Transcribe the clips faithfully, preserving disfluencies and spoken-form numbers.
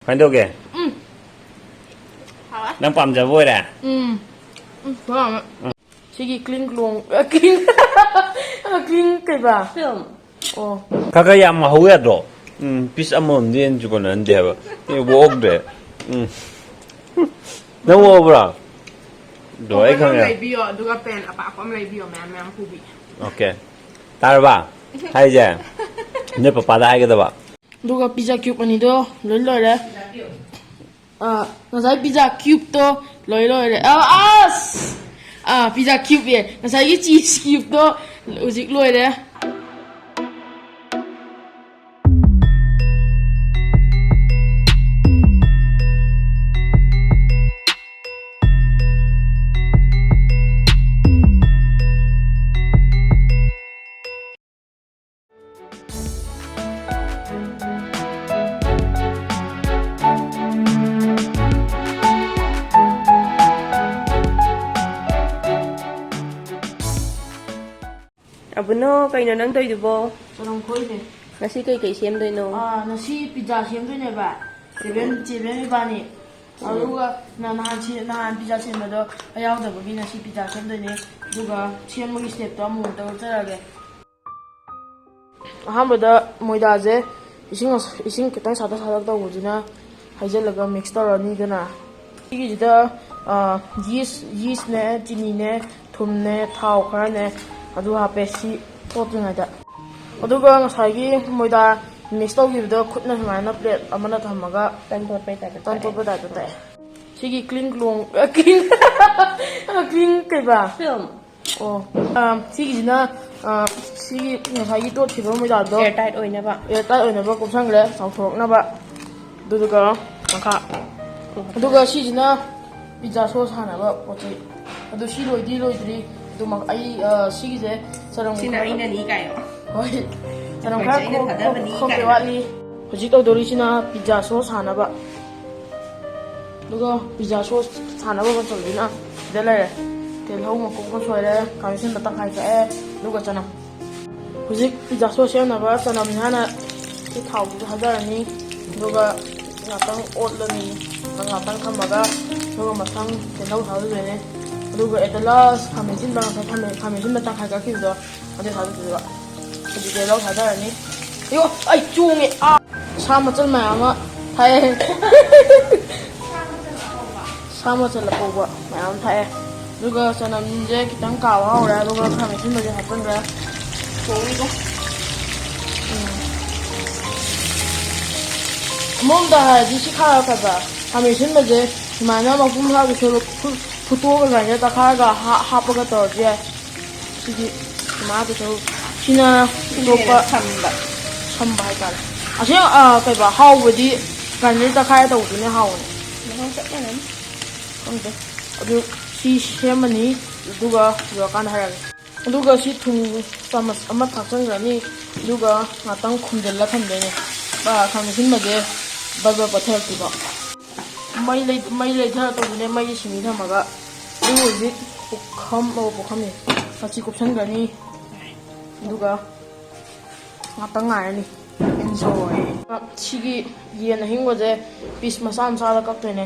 ꯀꯃꯥꯏꯅ ꯇꯧꯒꯦ? ꯎꯝ꯫ ꯍꯥꯎꯋꯦ꯫ ꯅꯪ ꯄꯥꯝꯖꯕ ꯑꯣꯏꯔꯦ? ꯎꯝ꯫ ꯎꯝ, ꯍꯥꯎꯋꯦ꯫ ꯁꯤꯒꯤ cling clong, cling, cling ꯀꯩꯕ? Film. ꯑꯣ꯫ ꯈꯔ ꯈꯔ ꯌꯥꯝ ꯍꯧ ꯌꯥꯗ꯭ꯔꯣ? ꯎꯝ, piece ꯑꯃꯃꯝꯗꯤ ꯍꯦꯟꯅꯁꯨ ꯀꯣꯟꯅꯍꯟꯗꯦ ꯍꯥꯏꯕ꯫ ꯑꯦ, ꯑꯣꯛꯇ꯭ꯔꯦ꯫ ꯎꯝ꯫ ꯅꯪ ꯑꯣꯛꯑꯕ꯭ꯔꯥ? ꯑꯗꯣ ꯑꯩ Open ꯑꯃ ꯈꯪꯉꯦ꯫ ꯂꯩꯕꯤꯌꯣ, ꯑꯗꯨꯒ pen ꯑꯄꯥꯛꯄ ꯑꯃ ꯂꯩꯕꯤꯌꯣ, ꯃꯌꯥꯝ ꯃꯌꯥꯝ ꯄꯨꯕꯤ꯫ Okay. ꯇꯥꯔꯕ? ꯍꯥꯏꯁꯦ? ꯅꯣꯏ ꯄꯄꯥꯗ ꯍꯥꯏꯒꯗꯕ꯫ ꯑꯗꯨꯒ pizza cube ꯑꯅꯤꯗꯣ ꯂꯣꯏ ꯂꯣꯏꯔꯦ꯫ ꯑꯥ, ꯉꯁꯥꯏ pizza cubeꯇꯣ ꯂꯣꯏ ꯂꯣꯏꯔꯦ꯫ ꯑꯥ, ꯑꯁ! ꯑꯥ, pizza cube ꯌꯦ꯫ ꯉꯁꯥꯏꯒꯤ cheese cubeꯇꯣ ꯍꯧꯖꯤꯛ ꯂꯣꯏꯔꯦ꯫ ꯑꯕꯨꯅꯣ, ꯀꯩꯅꯣ ꯅꯪ ꯇꯧꯔꯤꯗꯨꯕꯣ? ꯆꯅꯝ ꯈꯣꯏꯅꯦ꯫ ꯉꯁꯤ ꯀꯩꯀꯩ ꯁꯦꯝꯗꯣꯏꯅꯣ? ꯑꯥ, ꯉꯁꯤ pizza ꯁꯦꯝꯗꯣꯏꯅꯦꯕ꯫ ꯆꯦꯕꯦꯟ, ꯆꯦꯕꯦꯟ ꯏꯕꯥꯅꯤ꯫ ꯑꯗꯨꯒ ꯅ-, ꯅꯍꯥꯟ ꯁꯤ-, ꯅꯍꯥꯟ pizza ꯁꯦꯝꯕꯗꯣ ꯑꯩ ꯌꯥꯎꯗꯕꯒꯤ ꯉꯁꯤ pizza ꯁꯦꯝꯗꯣꯏꯅꯦ꯫ ꯑꯗꯨꯒ ꯁꯦꯝꯕꯒꯤ stepꯇꯣ ꯑꯃꯨꯛ ꯑꯃꯨꯛꯇ ꯎꯠꯆꯔꯛꯑꯒꯦ꯫ ꯑꯍꯥꯟꯕꯗ ꯃꯣꯏꯗꯥꯁꯦ ꯏꯁꯤꯡ ꯑꯁ-, ꯏꯁꯤꯡ ꯈꯤꯇꯪ ꯁꯥꯇꯛ ꯁꯥꯇꯛ ꯇꯧꯕꯁꯤꯅ ꯍꯩꯖꯤꯜꯂꯒ mix ꯇꯧꯔꯅꯤꯗꯅ꯫ ꯁꯤꯒꯤꯁꯤꯗ, ꯑ, yeast, yeastꯅꯦ, ꯆꯤꯅꯤꯅꯦ, ꯊꯨꯝꯅꯦ, ꯊꯥꯎ ꯈꯔꯅꯦ, ꯑꯗꯨ ꯍꯥꯞꯄꯦ ꯁꯤ ꯇꯣꯠꯇ꯭ꯔꯤꯉꯩꯗ꯫ ꯑꯗꯨꯒ ꯉꯁꯥꯏꯒꯤ ꯃꯣꯏꯗꯥ mix ꯇꯧꯈꯤꯕꯗꯣ ꯈꯨꯠꯅ ꯁꯨꯃꯥꯏꯅ plate ꯑꯃꯅ ꯊꯝꯃꯒ ꯇꯟ ꯇꯣꯠꯄꯩ ꯇꯥꯏꯞꯇ ꯇꯟ ꯇꯥꯏ꯫ ꯇꯣꯠꯄ typeꯇ ꯇꯥꯏ꯫ ꯁꯤꯒꯤ cling clong, ꯑ, cling, ꯑ, cling ꯀꯩꯕ? Film. ꯑꯣ, ꯑ, ꯁꯤꯒꯤꯁꯤꯅ, ꯑ, ꯁꯤꯒꯤ ꯉꯁꯥꯏꯒꯤ ꯇꯣꯠꯈꯤꯕ ꯃꯣꯏꯗꯥꯗꯣ Air tight ꯑꯣꯏꯅꯕ. Air tight ꯑꯣꯏꯅꯕ ꯀꯨꯞꯁꯟꯈ꯭ꯔꯦ, ꯆꯥꯎꯊꯣꯔꯛꯅꯕ꯫ ꯑꯗꯨꯗꯨꯒ ꯃꯈꯥ, ꯑꯗꯨꯒ ꯁꯤꯁꯤꯅ pizza sauce ꯁꯥꯅꯕ ꯄꯣꯠ ꯆꯩ꯫ ꯑꯗꯨ ꯁꯤ ꯂꯣꯏꯗꯤ ꯂꯣꯏꯗ꯭ꯔꯤ꯫ ꯑꯗꯨ ꯃ-, ꯑꯩ, ꯑ, ꯁꯤꯒꯤꯁꯦ ꯆꯅꯝ ꯁꯤꯅ ꯈꯔ, ꯑꯩꯅꯅꯤ ꯀꯥꯏꯌꯣ꯫ ꯍꯣꯏ, ꯆꯅꯝ ꯍꯣꯏ, ꯈꯔ ꯑꯩꯅ ꯈꯣꯛ-, ꯊꯥꯗꯕꯅꯤ ꯈꯣꯛ-, ꯈꯣꯛꯄꯩ ꯀꯥꯏꯅ꯫ ꯋꯥꯠꯂꯤ꯫ ꯍꯧꯖꯤꯛ ꯇꯧꯗꯣꯔꯤꯁꯤꯅ pizza sauce ꯁꯥꯅꯕ꯫ ꯑꯗꯨꯒ pizza sauce ꯁꯥꯅꯕ ꯃꯆꯜꯁꯤꯅ ꯁꯤꯗ ꯂꯩꯔꯦ꯫ ꯇꯤꯜꯍꯧ ꯃꯀꯨꯞ ꯑꯃ ꯁꯣꯏꯔꯦ, ꯈꯥꯃꯦꯟ ꯑꯁꯤꯟꯕ ꯇꯪꯈꯥꯏ ꯀꯛꯑꯦ, ꯑꯗꯨꯒ ꯆꯅꯝ꯫ ꯍꯧꯖꯤꯛ pizza sauce ꯁꯦꯝꯅꯕ ꯆꯅꯝꯁꯦ ꯍꯥꯟꯅ ꯁꯤ ꯊꯥꯎꯁꯤꯗ ꯊꯥꯗꯔꯅꯤ, ꯑꯗꯨꯒ ꯉꯥꯛꯇꯪ ꯑꯣꯠꯂꯅꯤ꯫ ꯉꯥꯛꯇꯪ ꯊꯝꯃꯒ, ꯑꯗꯨꯒ ꯃꯊꯪ ꯇꯤꯜꯍꯧ ꯊꯥꯗꯗꯣꯏꯅꯦ꯫ ꯑꯗꯨꯒ ꯑꯦꯇꯂꯥꯁ ꯈꯥꯃꯦꯟ ꯑꯁꯤꯟꯕ ꯉꯁꯥꯏ ꯊꯝꯃꯦ, ꯈꯥꯃꯦꯟ ꯑꯁꯤꯟꯕ ꯇꯪꯈꯥꯏ ꯀꯛꯈꯤꯕꯗꯣ, ꯑꯗꯨ ꯊꯥꯗꯗꯣꯏꯕ꯫ ꯍꯧꯖꯤꯛ ꯇꯤꯜꯍꯧ ꯊꯥꯗꯔꯅꯤ꯫ ꯑꯌꯣ, ꯑꯩ ꯆꯣꯡꯉꯦ꯫ ꯑꯥ! ꯁꯥ ꯃꯆꯜ ꯃꯌꯥꯝ ꯑꯃ ꯊꯥꯛꯑꯦ꯫ ꯁꯥ ꯃꯆꯜ ꯑꯄꯧꯕ ꯃꯌꯥꯝ ꯑꯃ ꯊꯥꯛꯑꯦ꯫ ꯑꯗꯨꯒ ꯆꯅꯝꯁꯦ ꯈꯤꯇꯪ ꯀꯥꯕ ꯍꯧꯔꯦ, ꯑꯗꯨꯒ ꯈꯥꯃꯦꯟ ꯑꯁꯤꯟꯕꯁꯦ ꯍꯥꯞꯆꯤꯟꯈ꯭ꯔꯦ꯫ ꯊꯣꯡꯉꯤꯀꯣ꯫ ꯎꯝ꯫ ꯑꯃꯔꯣꯝꯗ ꯍꯥꯏꯔꯗꯤ ꯁꯤ ꯈꯥꯔ ꯐꯕ, ꯈꯥꯃꯦꯟ ꯑꯁꯤꯟꯕꯁꯦ ꯁꯨꯃꯥꯏꯅ ꯃꯄꯨꯝ ꯐꯥꯕꯁꯨ ꯐꯨ-, ꯐꯨꯠꯇꯣꯛꯑꯒ grinder ꯇꯛꯈꯥꯏꯔꯒ ꯍꯥ-, ꯍꯥꯞꯄꯒ ꯇꯧꯔꯁꯨ ꯌꯥꯏ꯫ ꯁꯤꯗꯤ ꯁꯨꯃꯥꯏꯅ ꯇꯧꯔꯁꯨ ꯁꯤꯅ ꯁꯤꯅ ꯑꯇꯣꯞꯄ ꯍꯦꯟꯅ ꯁꯝꯕ꯫ ꯁꯝꯕ ꯍꯥꯏꯇꯥꯔꯦ꯫ ꯑꯁꯤ, ꯑ, ꯀꯩꯕ, ꯍꯥꯎꯕꯗꯤ grinder ꯇꯛꯈꯥꯏꯔ ꯇꯧꯕꯗꯨꯅ ꯍꯥꯎꯕꯅꯦ꯫ ꯃꯍꯥꯎ ꯆꯞ ꯃꯥꯟꯅꯩ꯫ ꯈꯪꯗꯦ꯫ ꯑꯗꯨ ꯁꯤ ꯁꯦꯝꯃꯅꯤ, ꯑꯗꯨꯒ ꯂꯣꯏꯔꯀꯥꯟꯗ ꯍꯥꯏꯔꯛꯑꯒꯦ꯫ ꯑꯗꯨꯒ ꯁꯤ ꯊꯨꯝ ꯆꯥꯃꯁ ꯑꯃ ꯊꯥꯛꯆꯟꯈ꯭ꯔꯅꯤ, ꯑꯗꯨꯒ ꯉꯥꯛꯇꯪ ꯈꯨꯝꯖꯤꯜꯂ ꯊꯝꯗꯣꯏꯅꯦ꯫ ꯕ-, ꯈꯥꯃꯦꯟ ꯑꯁꯤꯟꯕꯁꯦ ꯕꯔ ꯕꯔ ꯄꯠꯊꯔꯛꯇ꯭ꯔꯤꯕ꯫ ꯃꯩ ꯂꯩ-, ꯃꯩ ꯂꯩꯊꯔ ꯇꯧꯗꯣꯏꯅꯦ, ꯃꯩꯁꯦ ꯁꯤꯡꯂꯤ ꯊꯝꯃꯒ꯫ ꯑꯗꯨ ꯍꯧꯖꯤꯛ ꯄꯨꯈꯝ, ꯑꯣ, ꯄꯨꯈꯝꯅꯤ, ꯃꯆꯤ ꯀꯨꯞꯁꯟꯈ꯭ꯔꯅꯤ, ꯑꯗꯨꯒ ꯉꯥꯛꯇꯪ ꯉꯥꯏꯔꯅꯤ꯫ Enjoy꯫ ꯁꯤꯒꯤ ꯌꯦꯟ ꯑꯍꯤꯡꯕꯁꯦ piece ꯃꯆꯥ ꯃꯆꯥꯗ ꯀꯛꯇꯣꯏꯅꯦ,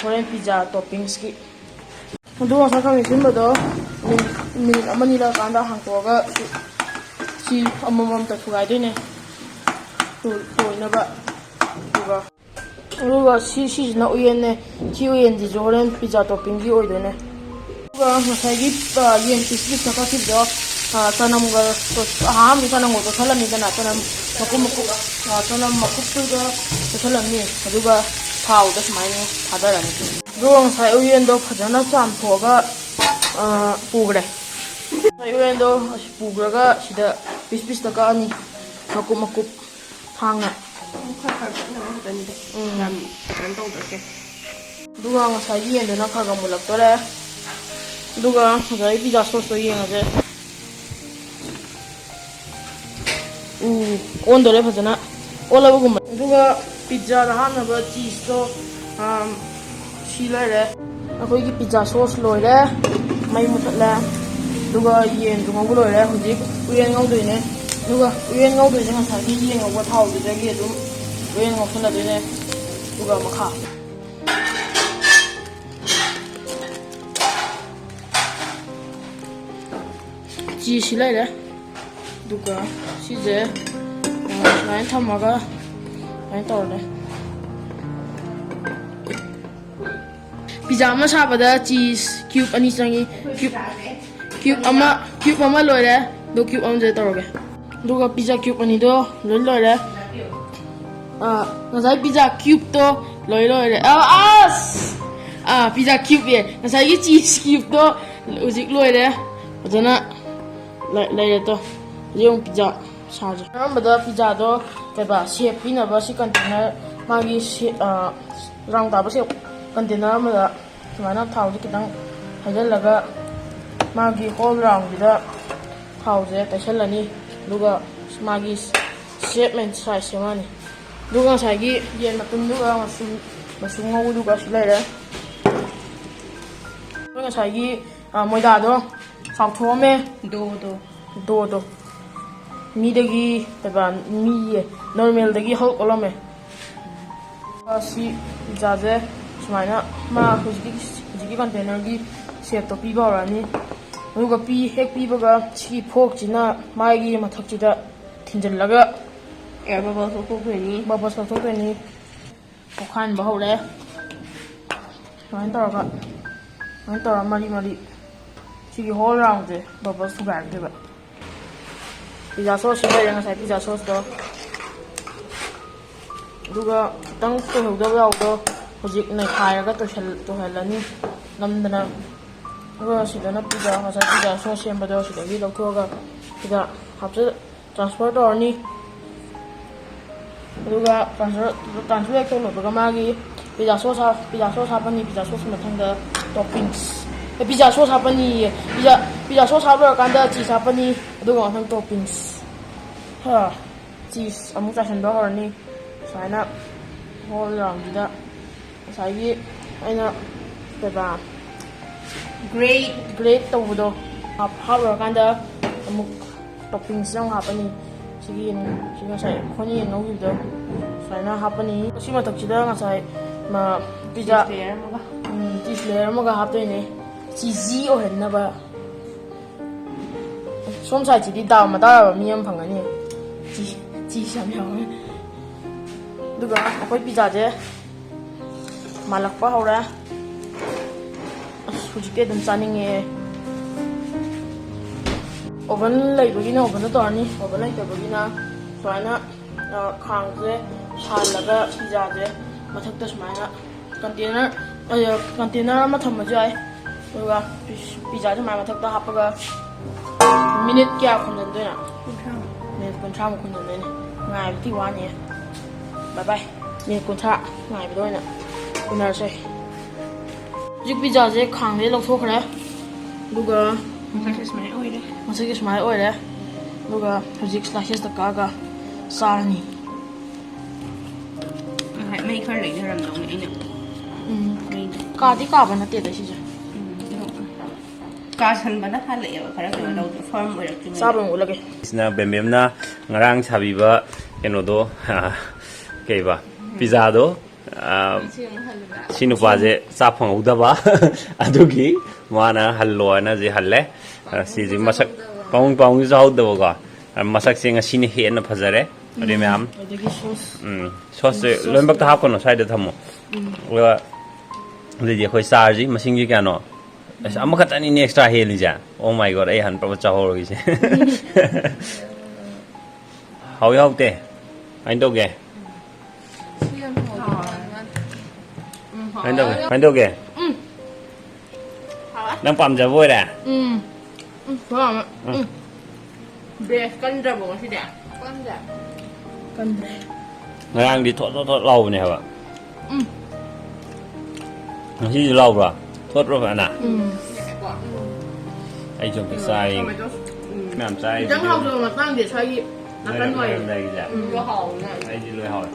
ꯍꯣꯔꯦꯟ pizza toppingsꯀꯤ꯫ ꯑꯗꯨꯒ ꯉꯁꯥꯏ ꯈꯥꯃꯦꯟ ꯑꯁꯤꯟꯕꯗꯣ ꯃꯤꯅꯤꯠ, ꯃꯤꯅꯤꯠ ꯑꯃ ꯑꯅꯤ ꯂꯩꯔꯀꯥꯟꯗ ꯍꯥꯡꯇꯣꯛꯑꯒ ꯁꯤ, ꯁꯤ ꯑꯃꯃꯝꯇ ꯊꯨꯒꯥꯏꯗꯣꯏꯅꯦ꯫ ꯇꯣꯏ-, ꯇꯣꯏꯅꯕ꯫ ꯑꯗꯨꯒ, ꯑꯗꯨꯒ ꯁꯤ, ꯁꯤꯁꯤꯅ ꯎꯌꯦꯟꯅꯦ꯫ ꯁꯤ ꯎꯌꯦꯟꯁꯤꯁꯨ ꯍꯣꯔꯦꯟ pizza toppingꯒꯤ ꯑꯣꯏꯗꯣꯏꯅꯦ꯫ ꯑꯗꯨꯒ ꯉꯁꯥꯏꯒꯤ, ꯑ, ꯌꯦꯟ piece piece ꯀꯛꯈꯤꯕꯗꯣ, ꯑ, ꯆꯅꯝꯒ, ꯑꯍꯥꯟꯕꯗ ꯆꯅꯝꯒ ꯇꯣꯠꯁꯜꯂꯅꯤꯗꯅ, ꯆꯅꯝ ꯃꯀꯨꯞ ꯃꯀꯨꯞ, ꯑ, ꯆꯅꯝ ꯃꯀꯨꯞꯇꯨꯒ ꯇꯣꯠꯁꯜꯂꯅꯤ꯫ ꯑꯗꯨꯒ ꯊꯥꯎꯗ ꯁꯨꯃꯥꯏꯅ ꯊꯥꯗꯔꯅꯤ꯫ ꯑꯗꯨꯒ ꯉꯁꯥꯏ ꯎꯌꯦꯟꯗꯣ ꯐꯖꯅ ꯆꯥꯝꯊꯣꯛꯑꯒ, ꯑ, ꯄꯨꯈ꯭ꯔꯦ꯫ ꯉꯁꯥꯏ ꯎꯌꯦꯟꯗꯣ ꯄꯨꯈ꯭ꯔꯒ ꯁꯤꯗ piece pieceꯇ ꯀꯛꯑꯅꯤ, ꯃꯀꯨꯞ ꯃꯀꯨꯞ ꯊꯥꯡꯅ꯫ ꯈꯔ ꯈꯔ ꯀꯛꯅꯕ ꯈꯛꯇꯅꯤꯗ꯫ ꯎꯝ꯫ ꯌꯥꯝ ꯀꯩꯅꯣ ꯇꯧꯗ꯭ꯔꯁꯦ꯫ ꯑꯗꯨꯒ ꯉꯁꯥꯏꯒꯤ ꯌꯦꯟꯗꯨꯅ ꯈꯔ ꯈꯔ ꯃꯨꯜꯂꯛꯇꯣꯔꯦ꯫ ꯑꯗꯨꯒ ꯉꯁꯥꯏꯒꯤ pizza sauceꯇꯣ ꯌꯦꯡꯉꯁꯦ꯫ ꯎ, ꯑꯣꯟꯗꯣꯔꯦ ꯐꯖꯅ꯫ ꯑꯣꯜꯂꯕꯒꯨꯝꯕ꯫ ꯑꯗꯨꯒ pizzaꯗ ꯍꯥꯞꯅꯕ cheeseꯇꯣ, ꯑꯝ, ꯁꯤ ꯂꯩꯔꯦ꯫ ꯑꯩꯈꯣꯏꯒꯤ pizza sauce ꯂꯣꯏꯔꯦ꯫ ꯃꯩ ꯃꯨꯊꯠꯂꯦ꯫ ꯑꯗꯨꯒ ꯌꯦꯟꯁꯨ ꯉꯧꯕ ꯂꯣꯏꯔꯦ꯫ ꯍꯧꯖꯤꯛ ꯎꯌꯦꯟ ꯉꯧꯗꯣꯏꯅꯦ꯫ ꯑꯗꯨꯒ ꯎꯌꯦꯟ ꯉꯧꯗꯣꯏꯁꯦ ꯉꯁꯥꯏꯒꯤ ꯌꯦꯟ ꯉꯧꯕ ꯊꯥꯎꯗꯨꯗꯒꯤ ꯑꯗꯨꯝ ꯎꯌꯦꯟ ꯉꯧꯁꯜꯂꯗꯣꯏꯅꯦ꯫ ꯑꯗꯨꯒ ꯃꯈꯥ ꯆꯤꯁꯁꯤ ꯂꯩꯔꯦ꯫ ꯑꯗꯨꯒ ꯁꯤꯁꯦ, ꯑ, ꯁꯨꯃꯥꯏꯅ ꯊꯝꯃꯒ ꯁꯨꯃꯥꯏꯅ ꯇꯧꯔꯅꯤ꯫ ꯄꯤꯖꯥ ꯑꯃ ꯁꯥꯕꯗ ꯆꯤꯁ ꯀ꯭ꯌꯨꯕ ꯑꯅꯤ ꯆꯪꯉꯤ꯫ ꯀ꯭ꯌꯨꯕ, ꯀ꯭ꯌꯨꯕ ꯑꯃ, ꯀ꯭ꯌꯨꯕ ꯑꯃ ꯂꯣꯏꯔꯦ꯫ ꯑꯗꯣ ꯀ꯭ꯌꯨꯕ ꯑꯃꯁꯦ ꯇꯧꯔꯒꯦ꯫ ꯑꯗꯨꯒ ꯄꯤꯖꯥ ꯀ꯭ꯌꯨꯕ ꯑꯅꯤꯗꯣ ꯂꯣꯏ ꯂꯣꯏꯔꯦ꯫ ꯑ, ꯉꯁꯥꯏ ꯄꯤꯖꯥ ꯀ꯭ꯌꯨꯕꯇꯣ ꯂꯣꯏ ꯂꯣꯏꯔꯦ꯫ ꯑ, ꯑꯁ! ꯑ, ꯄꯤꯖꯥ ꯀ꯭ꯌꯨꯕ ꯌꯦ꯫ ꯉꯁꯥꯏꯒꯤ ꯆꯤꯁ ꯀ꯭ꯌꯨꯕꯇꯣ ꯍꯧꯖꯤꯛ ꯂꯣꯏꯔꯦ꯫ ꯐꯖꯅ ꯂꯩ-, ꯂꯩꯔꯦ ꯇꯣ꯫ ꯍꯧꯖꯤꯛ ꯑꯃꯨꯛ ꯄꯤꯖꯥ ꯁꯥꯔꯁꯦ꯫ ꯑꯍꯥꯟꯕꯗ ꯄꯤꯖꯥꯗꯣ ꯀꯩꯕ ꯁꯦꯞ ꯄꯤꯅꯕ ꯁꯤ ꯀꯟꯇꯦꯅꯔ ꯃꯥꯒꯤ ꯁꯦ-, ꯑ, ꯔꯥꯎꯟ ꯇꯥꯕ ꯁꯦꯞ ꯀꯟꯇꯦꯅꯔ ꯑꯃꯗ ꯁꯨꯃꯥꯏꯅ ꯊꯥꯎꯁꯦ ꯈꯤꯇꯪ ꯍꯩꯖꯤꯜꯂꯒ ꯃꯥꯒꯤ ꯍꯣꯜ ꯔꯥꯎꯟꯁꯤꯗ ꯊꯥꯎꯁꯦ ꯇꯩꯁꯜꯂꯅꯤ꯫ ꯑꯗꯨꯒ ꯃꯥꯒꯤ ꯁꯦꯞ ꯑꯦꯟ ꯁꯥꯏꯖ ꯁꯦꯝꯃꯛꯑꯅꯤ꯫ ꯑꯗꯨꯒ ꯉꯁꯥꯏꯒꯤ ꯌꯦꯟ ꯃꯇꯨꯝꯗꯨꯒ ꯃꯁꯨꯝ, ꯃꯁꯨꯝ ꯉꯧꯕꯗꯨꯒ ꯁꯤ ꯂꯩꯔꯦ꯫ ꯑꯗꯨꯒ ꯉꯁꯥꯏꯒꯤ, ꯑ, ꯃꯣꯏꯗꯥꯗꯣ ꯆꯥꯎꯊꯣꯛꯑꯝꯃꯦ꯫ ꯗꯣꯗꯣ꯫ ꯗꯣꯗꯣ꯫ ꯃꯤꯗꯒꯤ, ꯀꯩꯕ, ꯃꯤꯌꯦ, ꯅꯣꯔꯃꯦꯜꯗꯒꯤ ꯍꯧ ꯑꯣꯜꯂꯝꯃꯦ꯫ ꯑ, ꯁꯤ ꯄꯤꯖꯥꯁꯦ ꯁꯨꯃꯥꯏꯅ ꯃꯥ ꯍꯧꯖꯤꯛꯀꯤ, ꯍꯧꯖꯤꯛꯀꯤ ꯀꯟꯇꯦꯅꯔꯒꯤ ꯁꯦꯞꯇꯣ ꯄꯤꯕ ꯍꯧꯔꯛꯑꯅꯤ꯫ ꯑꯗꯨꯒ ꯄꯤ-, ꯍꯦꯛ ꯄꯤꯕꯒ ꯁꯤꯒꯤ ꯐꯣꯔꯛꯁꯤꯅ ꯃꯥꯒꯤ ꯃꯊꯛꯁꯤꯗ ꯊꯤꯟꯖꯤꯜꯂꯒ ꯑꯦꯌꯔ ꯕꯕꯜꯁ ꯂꯧꯊꯣꯛꯇꯣꯏꯅꯤ꯫ ꯕꯕꯜꯁ ꯂꯧꯊꯣꯛꯇꯣꯏꯅꯤ꯫ ꯄꯣꯈꯥꯏꯍꯟꯕ ꯍꯧꯔꯦ꯫ ꯁꯨꯃꯥꯏꯅ ꯇꯧꯔꯒ, ꯁꯨꯃꯥꯏꯅ ꯇꯧꯔꯒ ꯃꯔꯤ ꯃꯔꯤ ꯁꯤꯒꯤ ꯍꯣꯜ ꯔꯥꯎꯟꯁꯦ ꯕꯕꯜꯁ ꯊꯨꯒꯥꯏꯔꯛꯇꯣꯏꯕ꯫ ꯄꯤꯖꯥ ꯁꯣꯁꯁꯤ ꯂꯩꯔꯦ, ꯉꯁꯥꯏ ꯄꯤꯖꯥ ꯁꯣꯁꯇꯣ꯫ ꯑꯗꯨꯒ ꯈꯤꯇꯪ ꯇꯣꯏꯍꯧꯗꯕ ꯌꯥꯎꯕꯗꯣ ꯍꯧꯖꯤꯛ ꯅꯩꯈꯥꯏꯔꯒ ꯇꯣꯏꯁꯜ-, ꯇꯣꯏꯍꯜꯂꯅꯤ ꯅꯝꯗꯅ꯫ ꯑꯗꯨꯒ ꯁꯤꯗꯅ ꯄꯤꯖꯥ, ꯉꯁꯥꯏ ꯄꯤꯖꯥ ꯁꯣꯁ ꯁꯦꯝꯕꯗꯣ ꯁꯤꯗꯒꯤ ꯂꯧꯊꯣꯛꯑꯒ ꯁꯤꯗ ꯍꯥꯞꯆ-, ꯇ꯭ꯔꯥꯟꯁꯐꯔ ꯇꯧꯔꯅꯤ꯫ ꯑꯗꯨꯒ ꯇ꯭ꯔꯥꯟꯁꯐꯔ, ꯇ꯭ꯔꯥꯟꯁꯐꯔ ꯍꯦꯛ ꯇꯧ ꯂꯣꯏꯕꯒ ꯃꯥꯒꯤ ꯄꯤꯖꯥ ꯁꯣꯁ ꯍꯥꯞ-, ꯄꯤꯖꯥ ꯁꯣꯁ ꯍꯥꯞꯄꯅꯤ꯫ ꯄꯤꯖꯥ ꯁꯣꯁ ꯃꯊꯪꯗ ꯇꯣꯞꯄꯤꯡꯁ, ꯑꯦ, ꯄꯤꯖꯥ ꯁꯣꯁ ꯍꯥꯞꯄꯅꯤꯌꯦ꯫ ꯄꯤꯖꯥ, ꯄꯤꯖꯥ ꯁꯣꯁ ꯍꯥꯞ ꯂꯣꯏꯔꯀꯥꯟꯗ ꯆꯤꯁ ꯍꯥꯞꯄꯅꯤ꯫ ꯑꯗꯨꯒ ꯃꯊꯪ ꯇꯣꯞꯄꯤꯡꯁ꯫ ꯍꯥ, ꯆꯤꯁ ꯑꯃꯨꯛ ꯆꯥꯏꯁꯤꯟꯕ ꯍꯧꯔꯅꯤ꯫ ꯁꯨꯃꯥꯏꯅ ꯍꯣꯜ ꯔꯥꯎꯟꯁꯤꯗ ꯉꯁꯥꯏꯒꯤ ꯑꯩꯅ ꯀꯩꯕꯥ ꯒ꯭ꯔꯦꯠ, ꯒ꯭ꯔꯦꯠ ꯇꯧꯕꯗꯣ ꯍꯥꯞ-, ꯍꯥꯞꯂꯨꯔꯀꯥꯟꯗ ꯑꯃꯨꯛ ꯇꯣꯞꯄꯤꯡꯁꯤꯗ ꯑꯃꯨꯛ ꯍꯥꯞꯄꯅꯤ꯫ ꯁꯤꯒꯤ ꯌꯦꯟ, ꯁꯤ ꯉꯁꯥꯏ ꯑꯩꯈꯣꯏꯅ ꯌꯦꯟ ꯉꯧꯈꯤꯕꯗꯣ ꯁꯨꯃꯥꯏꯅ ꯍꯥꯞꯄꯅꯤ꯫ ꯁꯤ ꯃꯊꯛꯁꯤꯗ ꯉꯁꯥꯏ ꯃ-, ꯄꯤꯖꯥ, ꯆꯤꯁ ꯂꯦꯌꯔ ꯑꯃꯒ꯫ ꯎꯝ, ꯆꯤꯁ ꯂꯦꯌꯔ ꯑꯃꯒ ꯍꯥꯞꯇꯣꯏꯅꯦ, ꯆꯤꯖꯤ ꯑꯣꯏꯍꯟꯅꯕ꯫ ꯁꯣꯝ ꯁꯥꯏꯠꯁꯤꯗꯤ ꯗꯥꯜ ꯃꯇꯥꯔꯕ ꯃꯤ ꯑꯃ ꯐꯪꯒꯅꯤ꯫ ꯆꯤ-, ꯆꯤꯁ ꯌꯥꯝ ꯌꯥꯎꯋꯦ꯫ ꯑꯗꯨꯒ ꯑꯩꯈꯣꯏ ꯄꯤꯖꯥꯁꯦ ꯃꯥꯜꯂꯛꯄ ꯍꯧꯔꯦ꯫ ꯑꯁ, ꯍꯧꯖꯤꯛꯇꯤ ꯑꯗꯨꯝ ꯆꯥꯅꯤꯡꯉꯦ꯫ ꯑꯣꯚꯟ ꯂꯩꯕꯒꯤꯅ ꯑꯣꯚꯟꯗ ꯇꯧꯔꯅꯤ, ꯑꯣꯚꯟ ꯂꯩꯇꯕꯒꯤꯅ ꯁꯨꯃꯥꯏꯅ, ꯑ, ꯈꯥꯡꯁꯦ ꯁꯥꯍꯜꯂꯒ ꯄꯤꯖꯥꯁꯦ ꯃꯊꯛꯇ ꯁꯨꯃꯥꯏꯅ ꯀꯟꯇꯦꯅꯔ, ꯑ, ꯀꯟꯇꯦꯅꯔ ꯑꯃ ꯊꯝꯃꯁꯨ ꯌꯥꯏ꯫ ꯑꯗꯨꯒ ꯄꯤ-, ꯄꯤꯖꯥꯁꯦ ꯁꯨꯃꯥꯏꯅ ꯃꯊꯛꯇ ꯍꯥꯞꯄꯒ ꯃꯤꯅꯤꯠ ꯀꯌꯥ ꯈꯨꯝꯖꯤꯟꯗꯣꯏꯅꯣ? ꯀꯨꯟꯊ꯭ꯔꯥ꯫ ꯃꯤꯅꯤꯠ ꯀꯨꯟꯊ꯭ꯔꯥꯃꯨꯛ ꯈꯨꯝꯖꯤꯟꯗꯣꯏꯅꯦ꯫ ꯉꯥꯏꯕꯗꯤ ꯋꯥꯅꯤꯌꯦ꯫ ꯕꯥꯏ ꯕꯥꯏ꯫ ꯃꯤꯅꯤꯠ ꯀꯨꯟꯊ꯭ꯔꯥ ꯉꯥꯏꯕꯗ ꯑꯣꯏꯅ ꯎꯅꯔꯁꯦ꯫ ꯍꯧꯖꯤꯛ ꯄꯤꯖꯥꯁꯦ ꯈꯥꯡꯗꯩ ꯂꯧꯊꯣꯛꯈ꯭ꯔꯦ꯫ ꯑꯗꯨꯒ ꯃꯁꯛꯁꯦ ꯁꯨꯃꯥꯏꯅ ꯑꯣꯏꯔꯦ꯫ ꯃꯁꯛꯁꯦ ꯁꯨꯃꯥꯏꯅ ꯑꯣꯏꯔꯦ꯫ ꯑꯗꯨꯒ ꯍꯧꯖꯤꯛ ꯁ꯭ꯂꯥꯏꯁꯦꯁꯇ ꯀꯛꯑꯒ ꯆꯥꯔꯅꯤ꯫ ꯉꯁꯥꯏ ꯃꯩ ꯈꯔ ꯂꯩꯅꯔꯝꯗꯧꯅꯦ ꯑꯩꯅ꯫ ꯎꯝ꯫ ꯃꯩꯗꯣ꯫ ꯀꯥꯗꯤ ꯀꯥꯕ ꯅꯠꯇꯦꯗ ꯁꯤꯁꯦ꯫ ꯎꯝ, ꯑꯗꯣ ꯀꯥꯁꯟꯕꯅ ꯍꯜꯂꯛꯑꯦꯕ, ꯈꯔ ꯀꯩꯅꯣ ꯎꯝ꯫ ꯇꯧꯗꯦ, ꯐꯥꯔꯝ ꯑꯣꯏꯔꯛꯇ꯭ꯔꯤꯉꯩꯗ꯫ ꯆꯥꯕ ꯑꯃꯨꯛ ꯎꯠꯂꯒꯦ꯫ ꯁꯤꯅ ꯕꯦꯝꯕꯦꯝꯅ ꯉꯔꯥꯡ ꯁꯥꯕꯤꯕ ꯀꯩꯅꯣꯗꯣ, ꯀꯩꯕ? ꯄꯤꯖꯥꯗꯣ꯫ ꯑ, ꯁꯤ ꯑꯃꯨꯛ ꯍꯜꯂꯨꯔꯦ꯫ ꯁꯤ ꯅꯨꯄꯥꯁꯦ ꯆꯥ ꯐꯪꯍꯧꯗꯕ꯫ ꯑꯗꯨꯒꯤ ꯃꯥꯅ ꯍꯜꯂꯣ ꯍꯥꯏꯅ ꯍꯧꯖꯤꯛ ꯍꯜꯂꯦ꯫ ꯑ, ꯁꯤꯁꯦ ꯃꯁꯛ ꯄꯥꯎꯡ ꯄꯥꯎꯡꯁꯨ ꯆꯥꯍꯧꯗꯕꯀꯣ꯫ ꯑ, ꯃꯁꯛꯁꯦ ꯉꯁꯤꯅ ꯍꯦꯟꯅ ꯐꯖꯔꯦ꯫ ꯑꯗꯨ ꯎꯝ, ꯃꯌꯥꯝ꯫ ꯑꯗꯒꯤ ꯁꯣꯁ꯫ ꯎꯝ, ꯁꯣꯁꯁꯦ ꯁꯣꯁ ꯂꯣꯏꯅꯃꯛꯇ ꯂꯩꯔꯦ꯫ ꯍꯥꯞꯀꯅꯨ, ꯁ꯭ꯋꯥꯏꯗ ꯊꯝꯃꯣ꯫ ꯎꯝ꯫ ꯑꯗꯨꯒ ꯑꯗꯨꯗꯤ ꯑꯩꯈꯣꯏ ꯆꯥꯔꯁꯤ꯫ ꯃꯁꯤꯡꯁꯦ ꯀꯌꯥꯅꯣ? ꯑꯁ, ꯑꯃꯈꯛꯇꯅꯤꯅꯦ ꯑꯦꯛꯁꯇ꯭ꯔꯥ ꯍꯦꯜꯂꯤꯁꯦ꯫ Oh my God, ꯑꯩ ꯍꯥꯟꯅ ꯄ꯭ꯔꯕ ꯆꯥꯍꯧꯔꯒꯤꯁꯦ꯫ ꯍꯥꯎꯏ ꯍꯥꯎꯇꯦ? ꯀꯃꯥꯏꯅ ꯇꯧꯒꯦ? ꯁꯤ ꯌꯥꯝ ꯍꯥꯎꯗꯧ ꯃꯥꯜꯂꯦ꯫ ꯎꯝ, ꯀꯃꯥꯏꯅ ꯇꯧꯒꯦ? ꯍꯥꯎꯋꯦ꯫ ꯀꯃꯥꯏꯅ ꯇꯧꯒꯦ? ꯎꯝ꯫ ꯍꯥꯎꯋꯦ꯫ ꯅꯪ ꯄꯥꯝꯖꯕ ꯑꯣꯏꯔꯦ? ꯎꯝ꯫ ꯎꯝ, ꯍꯥꯎꯋꯦ꯫ ꯎꯝ꯫ ꯎꯝ꯫ ꯕ꯭ꯔꯦꯁ ꯀꯟꯗ꯭ꯔꯕꯣ ꯉꯁꯤꯗꯤ? ꯀꯟꯗꯦ꯫ ꯀꯟꯗ꯭ꯔꯦ꯫ ꯉꯔꯥꯡꯗꯤ ꯊꯣꯠ ꯊꯣꯠ ꯊꯣꯠ ꯂꯥꯎꯕꯅꯦ ꯍꯥꯏꯕ꯫ ꯎꯝ꯫ ꯉꯁꯤꯁꯨ ꯂꯥꯎꯕ꯭ꯔꯥ? ꯊꯣꯠꯄ꯭ꯔꯣ ꯐꯖꯅ? ꯎꯝ꯫ ꯑꯩꯁꯨ ꯑꯝꯇ ꯆꯥꯏ꯫ ꯇꯣꯃꯦꯇꯣ꯫ ꯎꯝ꯫ ꯃꯌꯥꯝ ꯆꯥꯏ꯫ ꯈꯤꯇꯪ ꯍꯥꯎꯇꯕ ꯃꯇꯥꯡꯗꯤ ꯁ꯭ꯋꯥꯏꯒꯤ ꯅꯥꯀꯟ ꯅꯣꯏꯅ ꯋꯥꯏꯒꯤ꯫ ꯈꯔ ꯂꯩꯔꯤꯁꯦ꯫ ꯎꯝ꯫ ꯑꯗꯨ ꯍꯥꯎꯕꯅꯦ꯫ ꯑꯩꯗꯤ ꯂꯣꯏ ꯍꯥꯎꯋꯦ꯫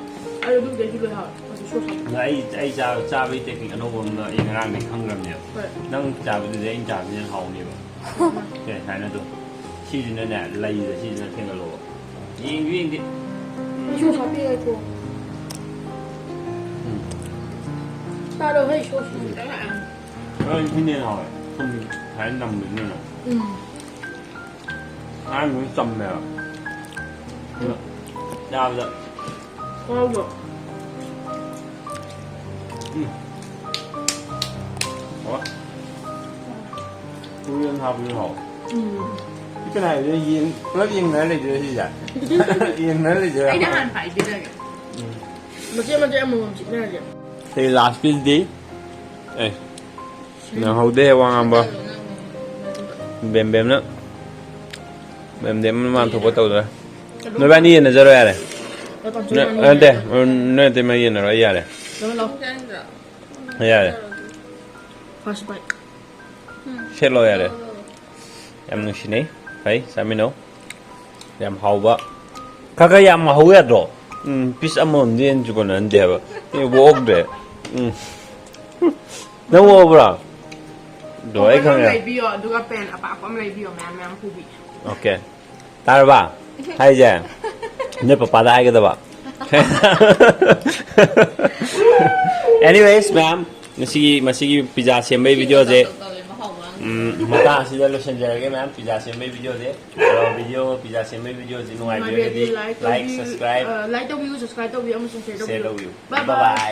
ꯑꯩ ꯑꯗꯨꯕꯨꯗꯤ ꯑꯩꯁꯨ ꯂꯣꯏ ꯍꯥꯎꯋꯦ꯫ ꯑꯗꯨ ꯁꯣꯁ ꯍꯥꯞꯄ꯫ ꯑꯗ ꯑꯩ, ꯑꯩ ꯆꯥ-, ꯆꯥꯕꯒꯤ ꯇꯦꯛꯅꯤꯛ ꯑꯅꯧꯕ ꯑꯃ ꯑꯩ ꯉꯔꯥꯡꯗꯤ ꯈꯪꯈ꯭ꯔꯕꯅꯦꯕ꯫ ꯍꯣꯏ꯫ ꯅꯪ ꯆꯥꯕꯗꯨꯗꯤ ꯑꯩꯅ ꯆꯥꯕꯗꯨꯅ ꯍꯦꯟꯅ ꯍꯥꯎꯅꯦꯕ꯫ ꯁꯦ, ꯁꯨꯃꯥꯏꯅ ꯑꯗꯨ꯫ ꯁꯤꯁꯤꯅꯁꯦ, ꯂꯩꯁꯦ ꯁꯤꯁꯤꯅ ꯊꯦꯡꯒꯠꯂꯣꯕ꯫ ꯌꯦꯡꯁꯨ ꯌꯦꯡꯗꯦ꯫ ꯁꯣꯁ ꯍꯥꯞꯄꯤꯔꯒꯦꯀꯣ꯫ ꯆꯥꯔꯣ ꯍꯩ ꯁꯣꯁ ꯈꯤꯇꯪ ꯂꯥꯛꯑꯦ꯫ ꯍꯣꯏ, ꯁꯤꯅ ꯍꯦꯟꯅ ꯍꯥꯎꯋꯦ꯫ ꯊꯨꯝ ꯈꯔ ꯅꯝꯕꯅꯤꯅ꯫ ꯎꯝ꯫ ꯑꯍꯥꯟꯕꯗꯤ ꯆꯝꯃꯦꯕ꯫ ꯑꯗꯣ ꯆꯥꯕꯗ ꯉꯥꯎꯕ꯭ꯔꯣ? ꯎꯝ꯫ ꯍꯥꯎꯋꯦ꯫ ꯇꯨꯔꯦꯟ ꯍꯥꯞꯄꯁꯨ ꯍꯥꯎꯋꯦ꯫ ꯎꯝ꯫ ꯁꯤ ꯀꯅꯥ ꯍꯥꯏꯕꯗ ꯌꯦꯡ-, ꯄꯨꯂꯞ ꯌꯦꯡꯅꯔ ꯂꯩꯗꯣꯏꯔ ꯁꯤꯁꯦ? ꯌꯦꯡꯅꯔ ꯂꯩꯗꯣꯏꯔ? ꯑꯩꯅ ꯍꯥꯟꯅ ꯍꯥꯏꯕꯤꯔꯒꯦ꯫ ꯎꯝ꯫ ꯃꯆꯦꯠ ꯃꯆꯦꯠ ꯑꯃꯃꯝ ꯆꯤꯛꯅꯔꯁꯦ꯫ ꯁꯤ last pieceꯗꯤ, ꯑꯦ, ꯅꯪꯍꯧꯗꯦ ꯋꯥ ꯉꯥꯡꯕ꯫ ꯕꯦꯝꯕꯦꯝꯅ, ꯕꯦꯝꯕꯦꯝꯅ ꯃꯥꯟ ꯊꯣꯛꯄ ꯇꯧꯗ꯭ꯔꯥ? ꯅꯣꯏꯕꯥꯅꯤ ꯌꯦꯟꯅꯖꯔꯣ ꯌꯥꯔꯦ꯫ ꯅꯣꯏ ꯄꯥꯝꯖꯕ ꯅꯣꯏ, ꯃꯥꯟꯅꯩ꯫ ꯅꯠꯇꯦ, ꯅꯣꯏ ꯅꯠꯇꯦ, ꯃꯥ ꯌꯦꯟꯅꯔꯣ, ꯑꯩ ꯌꯥꯔꯦ꯫ ꯂꯧꯔꯣ, ꯂꯧꯔꯣ꯫ ꯌꯥꯔꯦ꯫ First bite꯫ ꯁꯦꯠꯂꯣ ꯌꯥꯔꯦ꯫ ꯌꯥꯝ ꯅꯨꯡꯁꯤꯅꯩ꯫ ꯐꯩ, ꯆꯥꯃꯤꯟꯅꯧ꯫ ꯌꯥꯝ ꯍꯥꯎꯕ꯫ ꯈꯔ ꯈꯔ ꯌꯥꯝ ꯍꯧ ꯌꯥꯗ꯭ꯔꯣ? ꯎꯝ, piece ꯑꯃꯃꯝꯗꯤ ꯍꯦꯟꯅꯁꯨ ꯀꯣꯟꯅꯍꯟꯗꯦ ꯍꯥꯏꯕ꯫ ꯑꯦ, ꯑꯣꯛꯇ꯭ꯔꯦ꯫ ꯎꯝ꯫ ꯅꯪ ꯑꯣꯛꯑꯕ꯭ꯔꯣ? ꯑꯗꯣ ꯑꯩ ꯑꯣꯛꯄ ꯑꯃ ꯈꯪꯉꯦ꯫ ꯂꯩꯕꯤꯌꯣ, ꯑꯗꯨꯒ pen ꯑꯄꯥꯛꯄ ꯑꯃ ꯂꯩꯕꯤꯌꯣ, ꯃꯌꯥꯝ ꯃꯌꯥꯝ ꯄꯨꯕꯤ꯫ Okay꯫ ꯇꯥꯔꯕ? ꯍꯥꯏꯁꯦ? ꯅꯣꯏ ꯄꯄꯥꯗ ꯍꯥꯏꯒꯗꯕ꯫ Anyways, ꯃꯌꯥꯝ, ꯉꯁꯤꯒꯤ, ꯃꯁꯤꯒꯤ pizza ꯁꯦꯝꯕꯩ videoꯁꯦ, ꯎꯝ, ꯃꯇꯥꯡ ꯑꯁꯤꯗ ꯂꯣꯏꯁꯤꯟꯖꯔꯒꯦ, ꯃꯌꯥꯝ꯫ Pizza ꯁꯦꯝꯕꯩ videoꯁꯦ, ꯑꯗꯣ video, pizza ꯁꯦꯝꯕꯩ videoꯁꯦ ꯅꯨꯡꯉꯥꯏꯕꯤꯔꯒꯗꯤ ꯅꯨꯡꯉꯥꯏꯕꯤꯔꯗꯤ like, like, ꯇꯧꯕꯤꯌꯨ, subscribe, ꯑ, like ꯇꯧꯕꯤꯌꯨ, subscribe ꯇꯧꯕꯤꯌꯨ, ꯑꯃꯁꯨꯡ share share ꯇꯧꯕꯤꯌꯨ꯫ ꯇꯧꯕꯤꯌꯨ꯫ Bye bye bye. Bye.